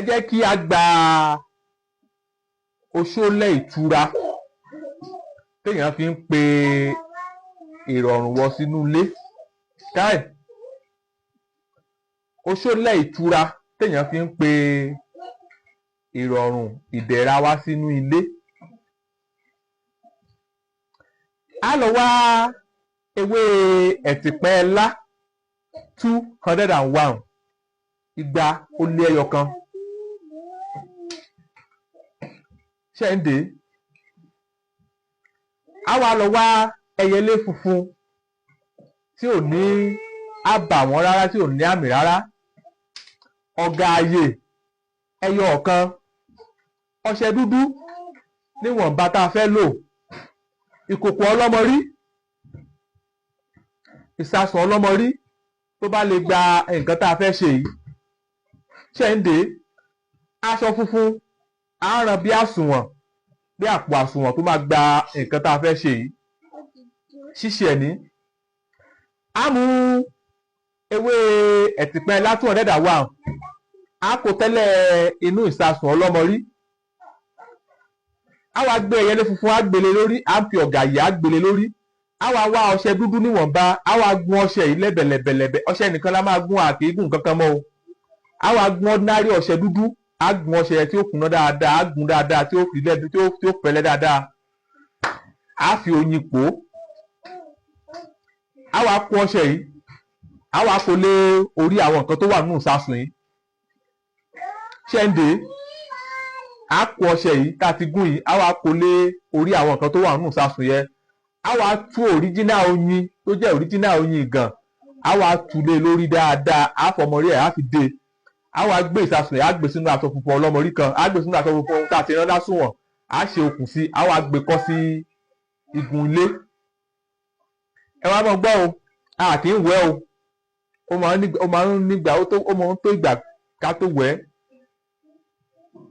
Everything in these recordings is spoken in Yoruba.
Jẹ́ kí a gba oṣólẹ̀ ìtura téèyàn fi ń pe ìrọ̀rùn wọ sínú ilé. Káì, oṣólẹ̀ ìtura téèyàn fi ń pe ìrọ̀rùn ìdẹ̀ra wá sínú ilé. A lọ wá ewé ẹ̀tìpẹ́ ẹlá 201, 201. Ṣẹ́ǹdé. A wá lọ wá ẹyẹlé funfun tí ò ní àbàwọ́n rárá, tí ò ní àmì rárá. Ọ̀gá ààyè ẹyọ ọ̀kan, ọṣẹ dúdú níwọ̀nba tá a fẹ́ lò, ìkòkò ọlọ́mọrí, ìsasùn ọlọ́mọrí tó bá lè gba nǹkan tá a fẹ́ ṣe yìí. Ṣẹ́ǹdé. Aṣọ funfun á rán bí àsùnwọ̀n, bí àpò àsùnwọ̀n tó máa gba nǹkan tá a fẹ́ ṣe yìí. Ṣíṣe ẹ̀ ní. A mú ewé ẹ̀tìpẹ́ látún ọ̀dẹ́dà wà, á kó tẹ́lẹ̀ inú ìsasùn ọlọ́mọrí. A wá gbé ẹyẹlé funfun, á gbélé lórí, á fi ọ̀gà yìí á gbélé lórí. A wá wá ọṣẹ dúdú níwọ̀nba, a wá gún ọṣẹ yìí lẹ́bẹ̀lẹ̀bẹ̀lẹ̀bẹ̀. Ọṣẹ nìkan la máa gún, àkìgùn kankan mọ́ o. A wá gún ordinary ọṣẹ dúdú, á gún ọṣẹ tí ó kúnná dáadáa, á gún dáadáa tí ó fi lẹ́bi tí ó fẹ́lẹ́ dáadáa. Á fi oyin pò ó. A wá kó ọṣẹ yìí, a wá kó lé orí àwọn nǹkan tó wà nínú ìsasùn yìí. Ṣẹ́ǹdé. A kó ọṣẹ yìí tá a ti gún yìí, a wá kó lé orí àwọn nǹkan tó wà nínú ìsasùn yẹn. A wá tú òríjínà oyin tó jẹ́ òríjínà oyin ìgàn, a wá tú lé lórí dáadáa, a fọmọrí ẹ̀, á fi dé. A wá gbé ìsasùn yìí, á gbé sínú aṣọ funfun ọlọ́mọrí kan, á gbé sínú aṣọ funfun tá a ti rán lásùnwọ̀n, á ṣe okùn sí, á wá gbé kọ́ sí igun ilé. Ẹ wá mọ̀ gbọ́ o, a kì í wẹ̀ o. Ó máa ń nígbà ó máa ń tó ìgbà ká tó wẹ̀.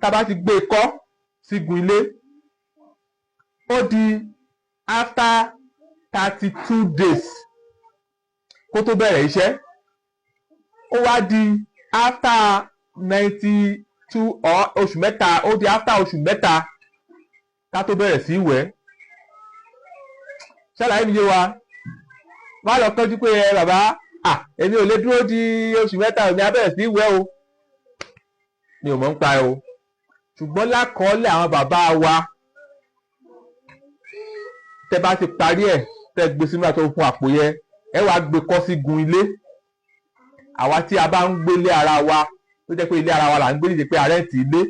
Tá a bá ti gbé e kọ́ sígun ilé, ó di after 32 days kó tó bẹ̀rẹ̀ iṣẹ́. Ó wá di after 92 or oṣù mẹ́ta, ó di after oṣù mẹ́ta ká tó bẹ̀rẹ̀ sí wẹ̀. Ṣàlàyé mi yé wa. Má lọ kánjú pé ẹ bàbá, à èmi ò lè dúró di oṣù mẹ́ta, èmi á bẹ̀rẹ̀ sí wẹ̀ o. Mi ò mọ̀ ń pa ẹ o. Ṣùgbọ́n lákọọ́lẹ̀ àwọn bàbá wa, tẹ bá ti parí ẹ̀, tẹ gbé sínú àtọ́ fún àpò yẹn, ẹ wàá gbé kọ́ sí gun ilé. Àwa tí a bá ń gbé ilé ara wa, tó jẹ́ pé ilé ara wa là ń gbé, nídìí pé a rẹ́ǹtì ilé,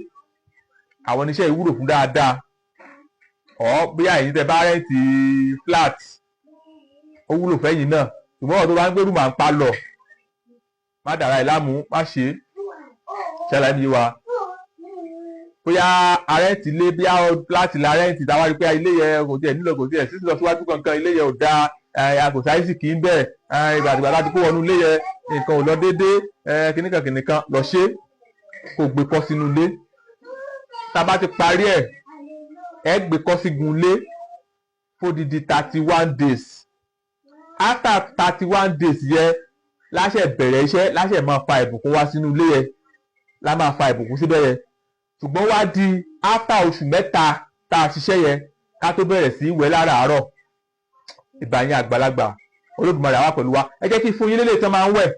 àwọn oníṣẹ́ ìwúlò fún dáadáa. Ọ̀ bóyá ẹ̀yin tẹ bá rẹ́ǹtì flat, ó wúlò fẹ́yìn náà. Ṣùgbọ́n ọ̀dọ́ bá ń gbé rúmà ń pa lọ, má dàra ẹ̀ láàmú, má ṣe é. Ṣẹlẹ̀ mi wa. Bóyá a rẹ́ǹtì ilé, bóyá flat la rẹ́ǹtì, táwa rí pé ilé yẹn kò tiẹ̀ nílò, kò tiẹ̀ sísè lọ síwájú kankan, ilé yẹn ò dáa, kò sáyẹ́sì kì í bẹ̀, ìgbàdìgbà láti kó wọnú ilé yẹn, nǹkan ò lọ déédéé, kìnìkan kìnìkan, lọ ṣe kó gbé kọ́ sínú ilé. Tá a bá ti parí ẹ̀, ẹ gbé kọ́ sígun ilé fódìdí 31 days. After 31 days yẹ láṣẹ bẹ̀rẹ̀ iṣẹ́, láṣẹ máa fa ìbùkún wá sínú ilé yẹn, lá máa fa ìbùkún síbẹ̀ yẹn. Ṣùgbọ́n wá di after oṣù mẹ́ta tá a ṣiṣẹ́ yẹn ká tó bẹ̀rẹ̀ sí wẹ̀ láràárọ̀. Ìbà yín àgbàlagbà, Olódùmarè àwa pẹ̀lú wa. Ẹ jẹ́ kí fún yín lélẹ̀ tí wọ́n máa ń wẹ̀.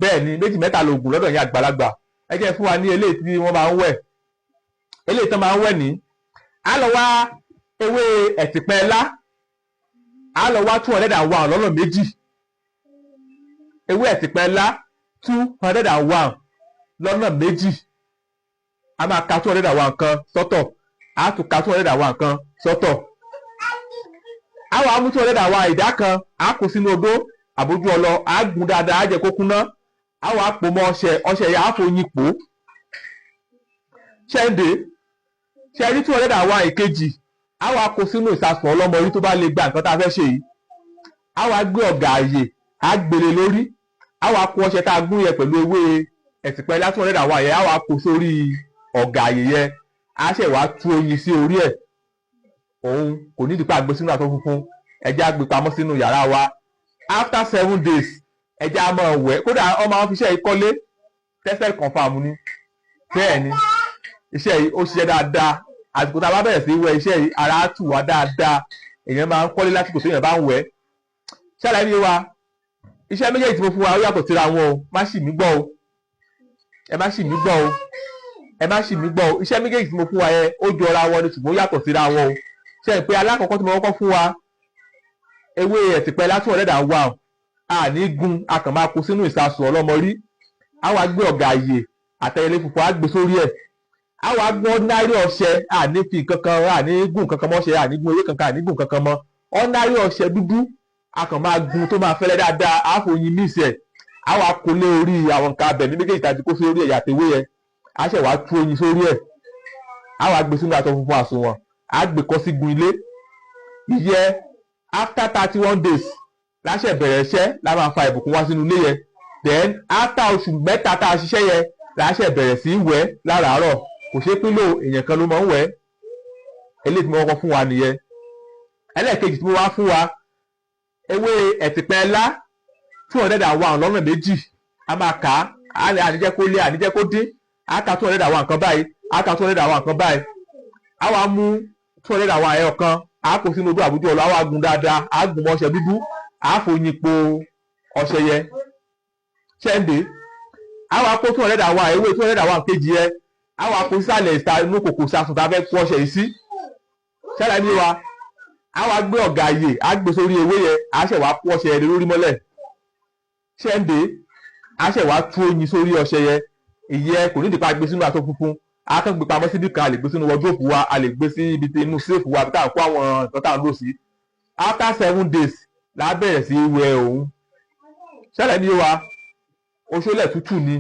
Bẹ́ẹ̀ ni, méjì mẹ́ta lògùn lọ́dọ̀ yín àgbàlagbà. Ẹ jẹ́ fún wa ní eléyìí tí wọ́n máa ń wẹ̀. Eléyìí tí wọ́n máa ń wẹ̀ ní. A lọ wá ewé ẹ̀tìpẹ́ ẹlá. A lọ wá 201 lọ́nà méjì. Ewé ẹ̀tìpẹ́ ẹlá 201 lọ́nà méjì. A máa ka 201 kan sọ́tọ̀. A tún ka 201 kan sọ́tọ̀. A wá mú 201 ìdá kan, a kó sínú odó àbójú ọlọ, a gún dáadáa, a jẹ́ kó kúnná. A wá pò mọ́ ọṣẹ, ọṣẹ yẹn a fòyin pò. Ṣẹ́ǹdé. Ṣe rí 201 ìkejì, a wá kó sínú ìsasùn ọlọ́mọrí tó bá lè gba nǹkan tá a fẹ́ ṣe yìí. A wá gbé ọ̀gá àyè, a gbélé lórí. A wá kó ọṣẹ tá a gún yẹn pẹ̀lú ewé ẹ̀tìpẹ́ 201 yẹn, a wá kó sórí ọ̀gá àyè yẹn. A ṣẹ̀ wá tú oyin sí orí ẹ̀. Òun kò ní ìdípa gbé sínú aṣọ funfun. Ẹ jẹ́ á gbé pamọ́ sínú yàrá wa. After 7 days, ẹ jẹ́ á máa wẹ̀. Kódà ọmọ àwọn fiṣẹ́ ìkọ́lé, tested confirm ni. Bẹ́ẹ̀ ni, iṣẹ́ yìí ó ṣiṣẹ́ dáadáa. Àsìkò tá a bá bẹ̀rẹ̀ sí í wẹ iṣẹ́ yìí, ara á tù wá dáadáa. Èèyàn máa ń kọ́lé lásìkò tó èèyàn bá ń wẹ̀. Ṣàlàyé mi wa, iṣẹ́ méjèèjì tí mo fún wa ó yàtọ̀ síra wọn o. Má ṣì mí gbọ́ o, ẹ má ṣì mí gbọ́ o, ẹ má ṣì mí gbọ́ o. Iṣẹ́ méjèèjì tí mo fún wa yẹn, ó jọra wọn ni, ṣùgbọ́n ó yàtọ̀ síra wọn o. Ṣe é pé alákọ̀ọ́kọ́ tí mo kọ́kọ́ fún wa, ewé ẹ̀tìpẹ́ látún ọ̀rẹ́dà wà o, a ní gun, a kàn máa kó sínú ìsasùn ọlọ́mọ rí. A wá gbé ọ̀gá àyè àtẹ̀yẹlé funfun, á gbé sórí ẹ̀. A wá gbọ́ ordinary ọṣẹ, a ní fi kankan, a ní gùn kankan mọ́ṣẹ, a ní gun ewé kankan, a ní gùn kankan mọ́. Ordinary ọṣẹ dúdú, a kàn máa gun tó máa fẹ́lẹ́ dáadáa, a fòyin mix ẹ̀. A wá kó lé orí àwọn nǹkan abẹ̀mí méjèèjì tá a ti kó sórí ẹ̀yà àtẹ̀wé yẹn. A ṣẹ̀ wá tú oyin sórí ẹ̀. A wá gbé sínú aṣọ funfun àsùnwọ̀n, a gbé kọ́ sígun ilé. Ìyẹn, after 31 days láṣẹ bẹ̀rẹ̀ iṣẹ́, la máa fa ìbùkún wá sínú ilé yẹn. Then after oṣù 3 tá a ṣiṣẹ́ yẹn, láṣẹ bẹ̀rẹ̀ sí í wẹ̀ láràárọ̀. Kò ṣeé pín lò, èèyàn kan ló máa ń wẹ̀. Eléyìí tí mo kọ́kọ́ fún wa nìyẹn. Ẹlẹ́ẹ̀kejì tí mo wá fún wa, ewé ẹ̀tìpẹ́ ẹlá 201 lọ́nà méjì. A máa kà á, àníjẹ́ kó lé, àníjẹ́ kó dín. Á ka 201 kan báyìí, á ka 201 kan báyìí. Á wá mú 201 ẹyọ kan, á kó sínú odó àbújá ọlọ, á wá gun dáadáa, á gun mọ́ ọṣẹ dúdú, á fòyin po ọṣẹ yẹn ṣẹ́ǹdé. Á wá kó 201, ewé 201 kejì yẹn, á wá kó sísàlẹ̀ ìta inú kòkò sasùn tá a fẹ́ kó ọṣẹ yìí sí. Ṣẹlẹ̀ ní wa, á wá gbé ọ̀gá àyè, á gbé sórí ewé yẹn, á ṣẹ̀ wá kó ọṣẹ yẹn lórí mọ́lẹ̀ ṣẹ́ǹdé. Á ṣẹ̀ wá tú oyin sórí ọṣẹ yẹn. Ìyẹn kò ní ìdípa gbé sínú aṣọ funfun, a kàn gbé pamọ́ síbi kan. A lè gbé sínú wardrobe wa, a lè gbé sí ibi tí inú safe wa tá à ń kó àwọn nǹkan tá à ń lò sí. After 7 days la bẹ̀rẹ̀ sí í wẹ òun. Ṣẹlẹ̀ ní wa, oṣoolẹ̀ tútù ni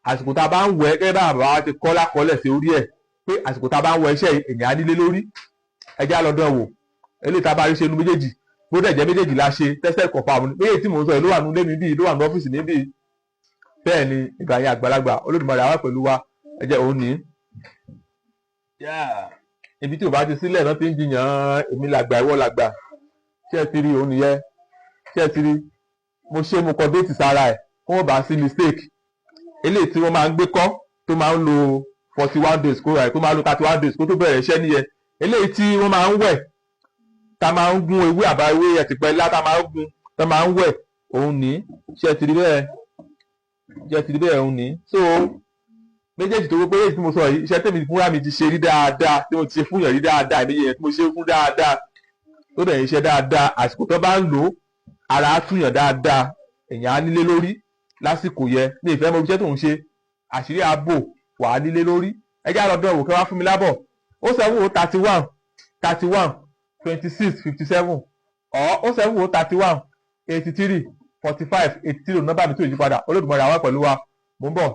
àsìkò tá a bá ń wẹ̀. Gẹ́gẹ́ bá bàbá wa ti kọ́ lákọọ́lẹ̀ sí orí ẹ̀ pé àsìkò tá a bá ń wẹ iṣẹ́, èèyàn á nílé lórí. Ẹjẹ́ á lọ dán wò. Eléyìí tá a bá rí ṣe inú méjèèjì, bó dẹ̀ jẹ́ méjèèjì la ṣe tẹ́sẹ̀ kọ̀ọ̀fà méjèèjì tí mò ń sọ yìí, ló wà nínú ilé mi bíi, ló wà ní ọ́fíìsì mi bíi. Bẹ́ẹ̀ ni, ìgbà yẹn àgbàlagbà Olódùmarè àwa pẹ̀lú wa. Ẹ jẹ́ òun ní. Ibi tí ò bá ti sílẹ̀ náà ti ń jiyàn, èmi làgbà, ìwọ làgbà. Ṣé ẹ ti rí òun nìyẹn? Ṣé ẹ ti rí? Mo ṣe, mo kọ date sára ẹ̀ kó wọ́n bá sí mistake. Eléyìí tí wọ́n máa ń gbé kọ́ tó máa ń lo 41 days kó rà, tó máa ń lo 31 days kó tó bẹ̀rẹ̀ iṣẹ́ nìyẹn. Eléyìí tí wọ́n máa ń wẹ̀, tá máa ń gún ewé àbá ewé ẹ̀tìpẹ́ ńlá, tá máa ń gún, tá máa ń wẹ̀, òun ní. Ṣé ẹ ti rí bẹ́ẹ̀? Ṣé ẹ ti rí bẹ́ẹ̀? Òun ní. So méjèèjì tó gbé tí mo sọ yìí, iṣẹ́ tèmi fúnra mi ti ṣe rí dáadáa, tí mo ti ṣe fún yàn rí dáadáa, ìméjì yẹn tí mo ṣe fún dáadáa, tó dẹ̀ ń ṣe dáadáa. Àsìkò tó bá ń lò ó, ara á túyàn dáadáa, èèyàn á nílé lórí lásìkò yẹn. Ní ìfẹ́ mọ iṣẹ́ tó ń ṣe, àṣírí ààbò wà á nílé lórí. Ẹ jẹ́ àlọ́dọ̀ wò, kẹ́ wá fún mi lábọ̀. 070 31 31 26 57 or 070 31 83 45 83, nọ́mbà mi tó yí padà. Olódùmarè àwa pẹ̀lú wa. Mò ń bọ̀.